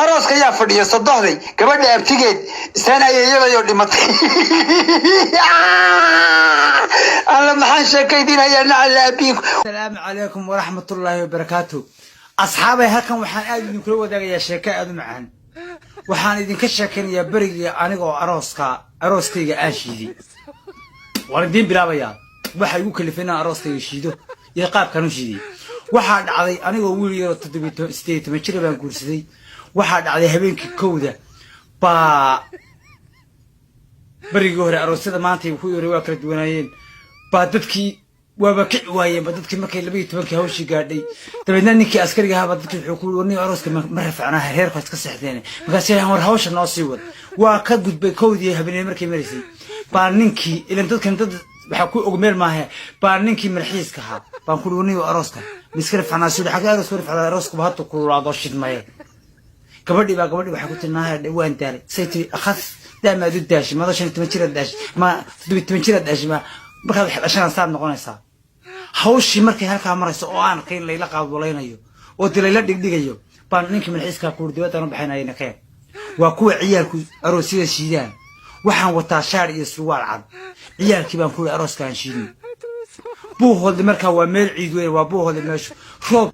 Arooska ayaa fadhiya sodohday, gabadha abtigeed, isaan ayeeyadayoo dhimatay. Alla, maxaan sheekaydinayaa? Nacala abiinku. Asalaamu calaykum waraxmatullaahi wabarakaatu. Asxaabay, halkan waxaan aad idinkula wadaagayaa sheeko aad u macaan. Waxaan idinka sheekaynayaa berigii anigoo arooska, arooskayga aan shiiday. Waan idiin bilaabayaa waxa igu kalifay inaan arooskayga shiido iyo qaabkaan u shiiday. Waxaa dhacday anigoo wiil yaroo 17, 18 jira baan guursaday. Waxaa dhacday habeenkii 1da baa, berigii hore aroosyada maanta kuwii hore waa kala duwanaayeen, baa dadkii waaba kici waayeen ba dadkii markay 12-kii hawshii gaadhay. Dabeedna ninkii askariga ahaaba dadkii wuxuu ku yiri, "Warniyo, arooska ma rafacnaa, reerku iska seexdeen." Markaas war hawsha noo sii wad. Waa ka gudbay 1dii habeenimo markay maraysay baa ninkii, ilan dadkan dad waxaa ku og meel maahe, baa ninkii malxiiska ahaa baan ku warniyo, arooska miska rafacnaa? Suu xagee arooska rafacnaa? Arooskuba hadda kululaado shidmaye. Gabadhii baa, gabadhii waxay ku tiri, "Naaha, waan daalay." Say tiri, "Akhas daamaad u daashay? Mado 15 jiraad daashay, ma 17 jiraad daashay? Ma markaad wax dhashana saad noqonaysaa?" Hawshii markay halkaa marayso oo aan arkay in layla qaadwalaynayo oo de layla dhigdhigayo, baan ninkii malxiiskaa kuuri, "Dibadaan u baxaynayna keen." Waa kuwa ciyaalku aroosyada shiidaan. Waxaan wataa shaar iyo surwaal cad. Ciyaalkii baan ku yiri, "Arooska aan shiidno." Buuhoodle markaa waa meel ciid weyn, waa Buuhoodle meeshu roob.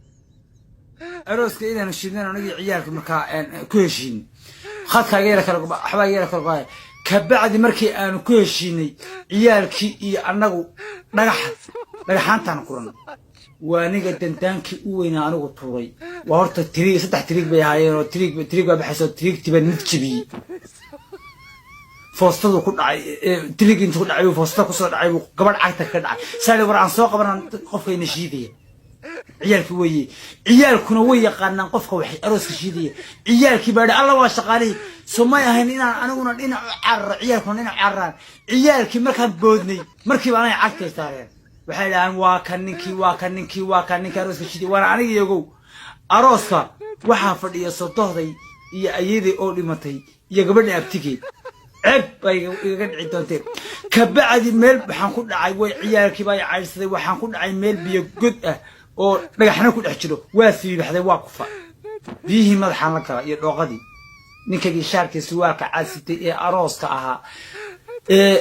Arooska inaanu shiidnan anagii ciyaalka markaa ku heshiin, khadka iga yara kala, waxbaa iga yara kala go'aya. Kabacdi markii aanu ku heshiinay ciyaalkii iyo annagu, dhagaxa dhagaxaantaan kuran, waa aniga dandaankii u weynaa anigu tuuray. Waa horta tiriig, saddex tiriig bay ahaayeen oo tiriig tiriig baa baxaysa oo tiriigtii baan mid jebiyey. Foostadu ku dhacay tiriig, intuu ku dhacay buu foostada kusoo dhacay, buu gabadh cagta ka dhacay. Saali war aan soo qabanaan qofkayna shiidaya. Ciyaalki weeye, ciyaalkuna way yaqaanaan qofka waxay arooska shiidaya. Ciyaalkii baa alla, waa shaqaalihii. So may ahayn inaan aniguna dhinac u cararo, ciyaalkuna dhinac cararaan. Ciyaalkii markaan boodnay, markiiba anay cagtay saareen. Waxay dhahaan, "Waa kan ninkii, waa kan ninkii, waa kan ninkii arooska shiiday." Waana aniga iyagow. Arooska waxaa fadhiya sodohday iyo ayaday oo dhimatay iyo gabadha abtigeed. Ceeb bay igaga dhici doonteen. Kabacdi meel waxaan ku dhacay, way ciyaalkii baa i caydhsaday. Waxaan ku dhacay meel biyo god ah oo dhagaxna ku dhex jiro. Waa siibaxday, waa kufa, biyihii madaxaan la gala iyo dhooqadii. Ninkaygii shaarkii surwaalka caasitay ee arooska ahaa ee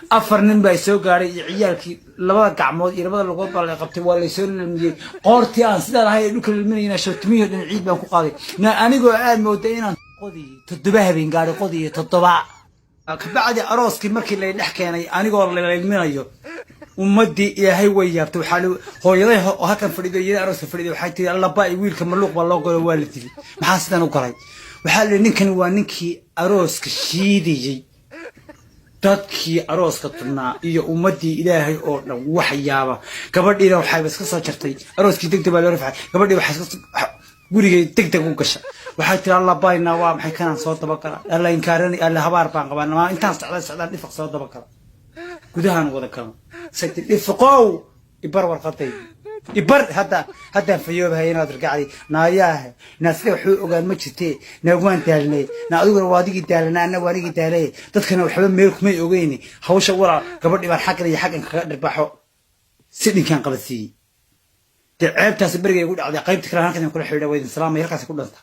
afar nin baa soo gaadhay iyo ciyaalkii, labada gacmood iyo labada lugood baa la qabtay, waa laysoo lalmiyey. Qoortii aan sidaan ahay ee dhulka lalminayna, shootimihii dhan ciid baan ku qaaday. Na anigoo aad mooda inaan qodiyo 7 habeen gaadhay, qodiyo 7. Kabacdi arooskii markii lay dhex keenay anigoo la lalminayo, ummadii Ilaahay way yaabtay. Waxaa hooyaday oo halkan fadhido, iyada arooska fadhiday, waxay tiri, "Allaba, wiilka maluuq baa loo galo, waa la dilay. Maxaa sidan u galay?" Waxaa la ninkani waa ninkii arooska shiidayey. Dadkii arooska tubnaa iyo ummadii Ilaahay oo dhan wax yaaba. Gabadhiina waxayba iska soo jartay. Arooskii degdeg baa loo rafcay. Gabadhii waxay iska gurigay degdeg u gasha. Waxay tiri, "Alla bayna, waa maxay kanaan soo dabagala? Alla inkaarani, alla habaar baan qabaa. Maa intaan socda socdaan dhifaq soo dabagala, gudahaan wada galno." Say tiri, "Dhifiqow, ibar warqadaydi, ibar hadda haddaan fayoobahay inaad ragacday. Naayaahe, naa sida waxuu ogaan ma jirtee, naa waan daalnay, naa adiguna waa adigii daalana, anna waa anigii daalay, dadkana waxba meel kumay ogeyni hawsha." Walaal, gabadhii baan xaggan iyo xaggan kaga dhirbaxo, si dhinkaan qabadsiiyey. Dee ceebtaasi berigay igu dhacday. Qaybta kale halkan kula xidhiidha. Waa idin salaamay, halkaasi ku dhanta.